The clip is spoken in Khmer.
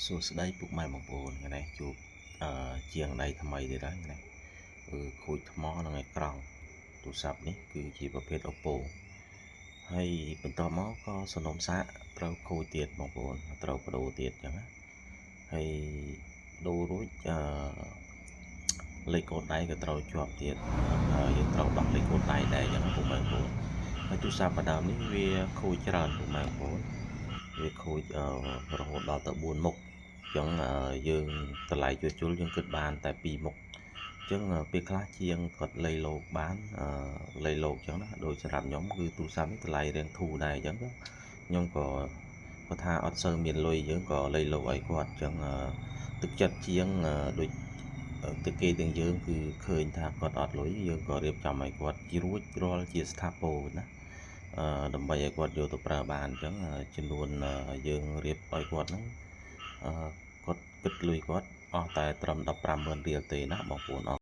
សួស្តីពុកម៉ែបងប្អូនថ្ងៃនេះជួបអឺជាងដៃថ្មីទៀតហើយថ្ងៃនេះគឺខូចថ្មនិងអេក្រង់ទូរស័ព្ទនេះគឺជាប្រភេទ Oppo ហើយបន្ទាប់មកក៏សនំសាកត្រូវខូចទៀតបងប្អូនត្រូវបដូរទៀតអញ្ចឹងណាហើយបដូររួចអឺលេខកូដដៃក៏ត្រូវជាប់ទៀតយើងត្រូវដោះលេខកូដដៃដែរអញ្ចឹងពុកម៉ែបងប្អូនហើយទូរស័ព្ទបដើមនេះវាខូចច្រើនពុកម៉ែបងប្អូនវាខូចរហូតដល់ទៅ4មុខអញ្ចឹងយើងតម្លៃជួសជុលយើងគិតបានតែ2មុខអញ្ចឹងពេលខ្លះជាងគាត់លៃលោកបានលៃលោកអញ្ចឹងណាដោយសម្រាប់ខ្ញុំគឺទូរស័ព្ទនេះតម្លៃរៀងធូរដែរអញ្ចឹងខ្ញុំក៏គាត់ថាអត់សូវមានលុយយើងក៏លៃលោកឲ្យគាត់អញ្ចឹងទឹកចិត្តជាងដូចទឹកគេទាំងយើងគឺឃើញថាគាត់អត់លុយយើងក៏រៀបចំឲ្យគាត់ជារួចរាល់ជាស្ថាពរណាអឺដើម្បីឲ្យគាត់យកទៅប្រើបានអញ្ចឹងចំនួនយើងរៀបឲ្យគាត់ហ្នឹងអឺគាត់គិតលុយគាត់អស់តែត្រឹម150,000រៀលទេណាបងប្អូនអរ